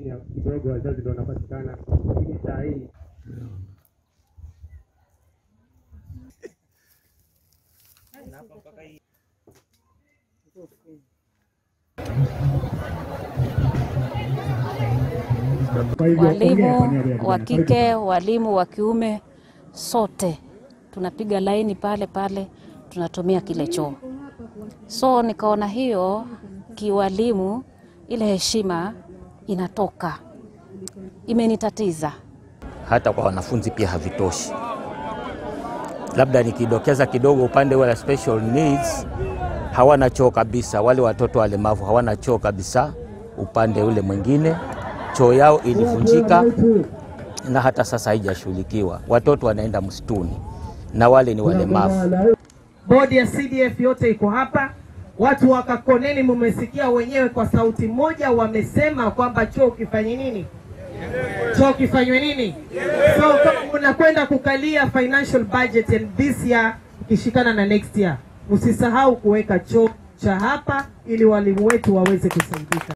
Kidogo wazazi ndio wanapatikana, lakini saa hii walimu wa kike, walimu wa kiume, sote tunapiga laini pale pale, tunatumia kile choo. So nikaona hiyo kiwalimu, ile heshima inatoka, imenitatiza. Hata kwa wanafunzi pia havitoshi. Labda nikidokeza kidogo upande wa special needs, hawana choo kabisa. Wale watoto walemavu hawana choo kabisa. Upande ule mwingine choo yao ilivunjika na hata sasa haijashughulikiwa. Watoto wanaenda msituni na wale ni walemavu. Bodi ya CDF yote iko hapa. Watu wa Kakoneni mmesikia wenyewe kwa sauti moja wamesema kwamba choo kifanye nini? Choo kifanywe nini? So kama mnakwenda kukalia financial budget and this year ikishikana na next year, usisahau kuweka choo cha hapa ili walimu wetu waweze kusaidika.